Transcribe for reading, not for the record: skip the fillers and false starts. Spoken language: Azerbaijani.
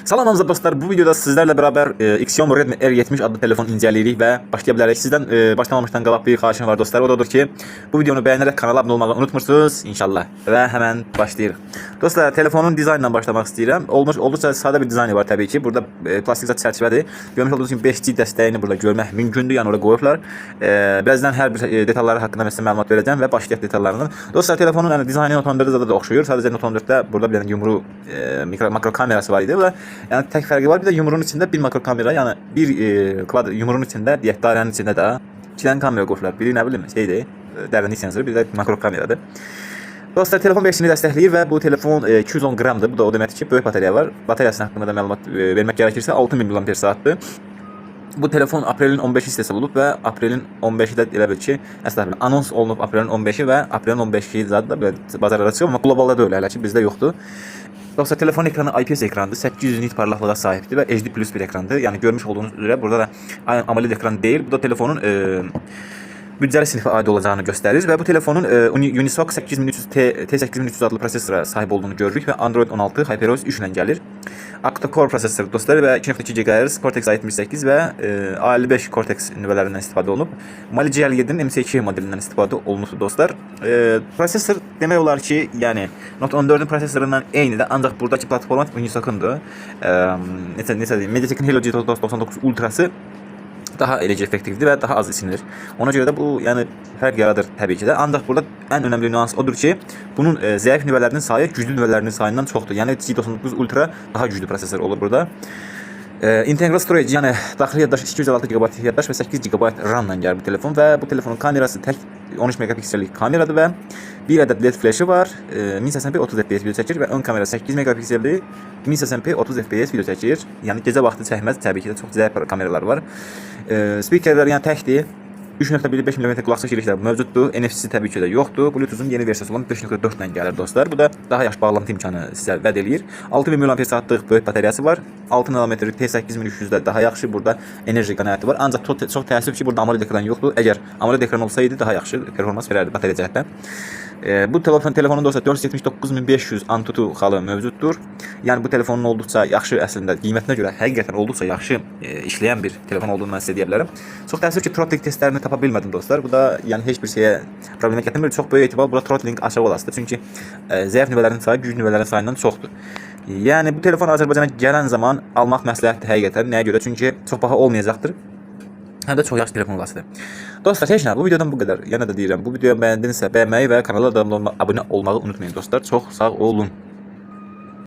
Salam hamınıza dostlar. Bu videoda sizlerle beraber Xiaomi Redmi R70 adlı telefon inceleyirik və başlaya bilərik. Sizdən başlamamışdan qabaq bir xahişim var dostlar. O da odur ki, bu videonu beğenerek kanala abunə olmağı unutmursunuz inşallah. Və həmən başlayırıq. Dostlar, telefonun dizaynından başlamaq istəyirəm. Olduqca sadə bir dizaynı var təbii ki. Burada plastik zat çərçivədir. Görmüş olduğunuz kimi 5G dəstəyini burada görmək mümkündür. Yəni orada qoyublar. Birazdan hər bir detalları haqqında mən sizə məlumat verəcəm və başlayaq detallarından. Dostlar, telefonun yəni dizaynı Note 14'də də oxşuyur. Sadəcə Note 14'də burada bir dənə yumru makro kamerası var idi və yəni tək fərqi var. Bir də yumruğun içində bir makro kamera, yəni bir yumruğun içində, deyək dairənin içində də iki dənə kamera qoyublar. Biri nə bilim şeydir, dərinlik sensoru, bir də makro kameradır. Dostlar, telefon 5G-ni dəstəkləyir və bu telefon 210 qramdır. Bu da o deməkdir ki, böyük batareya var. Bataryası haqqında da məlumat vermək gerekirsə 6000 mAh-dır. Bu telefon aprelin 15-i istehsal olub və aprelin 15-i də elə bil ki, əstəğfurullah, anons olunub aprelin 15-i və aprelin 15-i zaten da belə bazarlara çıxıb, amma qlobalda da öyle hələ ki bizdə yoxdur. Dostlar, telefon ekranı IPS ekrandır. 800 nit parlaqlığa sahibdir və HD plus bir ekrandır. Yəni görmüş olduğunuz üzrə burada da AMOLED ekran deyil. Bu da telefonun büdcəli sinifə aid olacağını göstərir və bu telefonun Unisoc 8300T T8300 adlı prosesora sahib olduğunu görürük və Android 16 HyperOS 3 ilə gəlir. Octa-core prosesor dostlar və 2.2 GHz Cortex A78 və A55 Cortex nüvələrindən istifadə olunub. Mali G57-nin MC2 modelindən istifadə olunub dostlar. Prosesor demək olar ki, yəni Note 14-ün prosesorundan eynidir, ancaq buradakı platforma Unisoc'undur. Necə deyim, MediaTek'in Helio G99 Ultrası daha enerji effektivdir və daha az isinir. Ona görə də bu yəni fərq yaradır təbii ki də. Ancaq burada ən önəmli nüans odur ki, bunun zəif nüvələrinin sayı güclü nüvələrinin sayından çoxdur. Yəni G99 Ultra daha güclü prosesor olur burada. Integral storage, yəni daxili yaddaş 256 GB yaddaş və 8 GB RAM-la gəlir bu telefon və bu telefonun kamerası tək 13 megapiksellik kameradır və bir ədəd LED flaşı var. 1080p 30 FPS video çəkir və ön kamera 8 megapikseldir. 1080p 30 FPS video çəkir. Yəni gecə vaxtı çəkməz, təbii ki də çox zəif kameralar var. Spikerlər yəni təkdir. 3.1-5 mm qulaqçıq girişləri mövcuddur. NFC təbii ki də yoxdur. Bluetooth-un yeni versiyası olan 5.4 ilə gəlir dostlar. Bu da daha yaxşı bağlantı imkanı sizə vəd eləyir. 6000 mAh böyük batareyası var. 6 nanometr T8300-də daha yaxşı burada enerji qənaəti var. Ancaq çox təəssüf ki, burada AMOLED ekran yoxdur. Əgər AMOLED ekran olsaydı daha yaxşı performans verərdi batarya cəhətdən. Bu telefonun dostlar 479.500 Antutu xalı mövcuddur. Yəni bu telefonun olduqca yaxşı, əslində qiymətinə görə həqiqətən olduqca yaxşı işləyən bir telefon olduğunu mən sizə deyə bilərəm. Çox təəssüf ki, throttling testlərini tapa bilmədim dostlar. Bu da yəni heç bir şeyə problemə gətirmir. Çox böyük ehtimal burada throttling aşağı olasıdır. Çünki zəif nüvələrin sayı güclü nüvələrin sayından çoxdur. Yəni bu telefon Azərbaycana gələn zaman almaq məsləhətdir həqiqətən. Nəyə görə? Çünki çox baha olmayacaqdır. Həm də çox yaxşı telefon olasıdır. Dostlar, heç nə, bu videodan bu qədər. Yenə də deyirəm, bu videoyu bəyəndinizsə bəyənməyi və kanala da abunə olmağı unutmayın dostlar. Çox sağ olun.